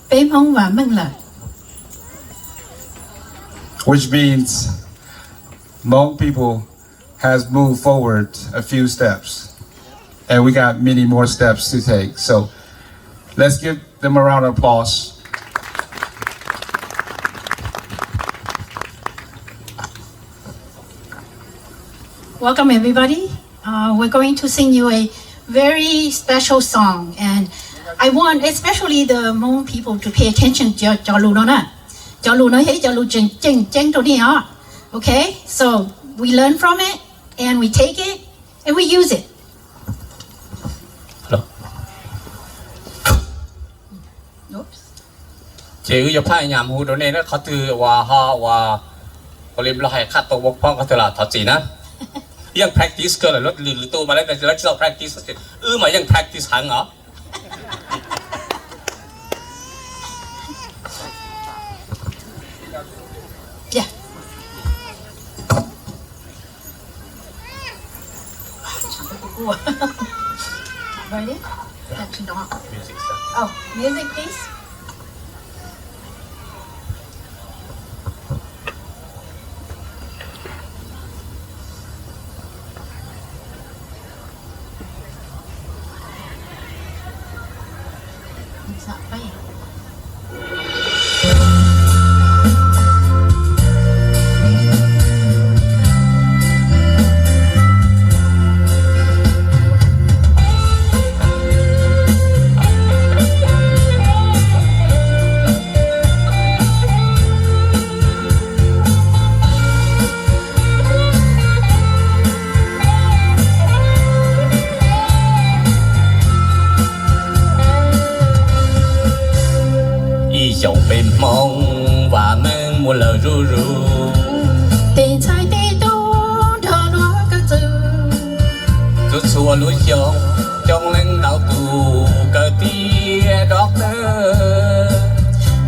Peb Hmoob vam meej lawm. Which means Hmong people has moved forward a few steps, and we got many more steps to take. So let's give them a round of applause. Welcome, everybody. Uh, we're going to sing you a very special song, and I want especially the Hmong people to pay attention to cov lus no na. Cov lus no yog ib cov lus tseem ceeb rau nej os. Okay, so we learn from it and we take it and we use it. Ces wb yuav phaj nyam hu rau nej na, qhov twg uas ho uas ua li Nplog hais qhaj tau ua poob qhov twg los thov txim na. Yeej practice kawg lawm, lwm tus mas lawv tsis tau practice, wb mas yeej practice heev os. Ready? Oh, music, please. Ib xyoos peb Hmoob vam meej muaj lawm zuj zus, tej ntxhais tej tub nrog luag kawm txwj. Txhua txhua lub xyoo coob leej ntau tus kawm tiav doctor.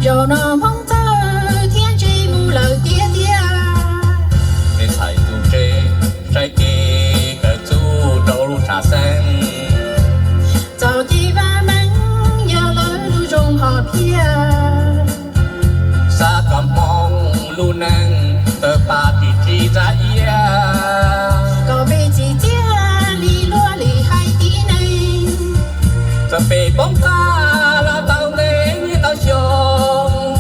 Zaum no Hmoob txawj thiab ntse mus lawm tiag tiag. Tej ntxhais tus tsev saib kev kawm txuj rau lub tshav xeeb. Txoj kev vam meej yog lawv lub zoo hom phiaj. Xav kom Hmoob lub neej tawg paj tsis tsim txaj iab. Kom peb txim txiaj li luag li hais tib neeg. Txawm peb poob qab los tau ntev niaj ntau xyoo,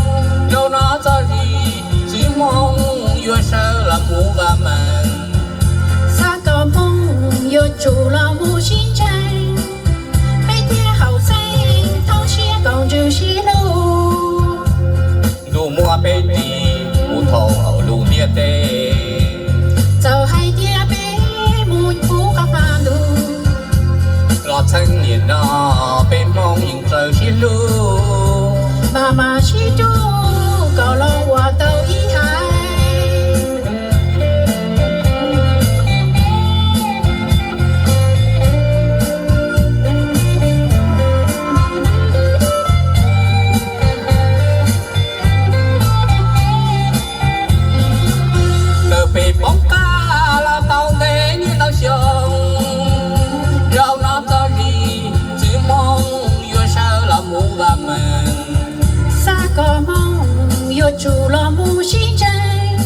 zaum no txoj sim txiv Hmoob yuav sawv los mus vam meej. Xav kom Hmoob yuav tsum los mus sib ntseeg, peb thiaj haum xeeb thoob siab koom ntsws sib hlub. Ntuj muab peb ris mus thoob hauv lub ntiaj teb. Txawm hais tias peb mus puv qhov qab ntuj, los txheej niam no peb Hmoob yeej txawj sib hlub. Mas mas sib hlub kom los ua tau ib haiv. Txawm peb poob qab los tau ntev niaj ntau xyoo, zaum no txoj sim txiv Hmoob yuav sawv los mus vam meej. Xav kom Hmoob yuav tsum los mus sib ntseeg,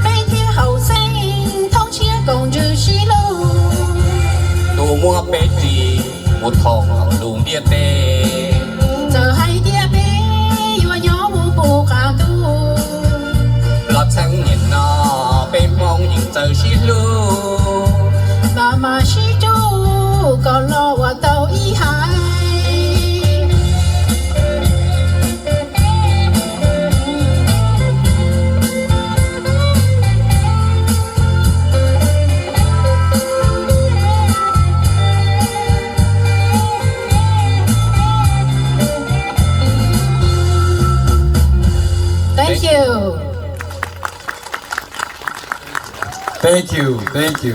peb thiaj haum xeeb thoob siab koom ntsws sib hlub. Ntuj muab peb ris mus thoob hauv lub ntiaj teb. Txawm hais tias peb yuav nyob mus puv qab ntuj, los txheej niam no peb Hmoob yeej txawj sib hlub. Mas mas sib hlub kom los ua tau ib haiv. Thank you. Thank you, thank you.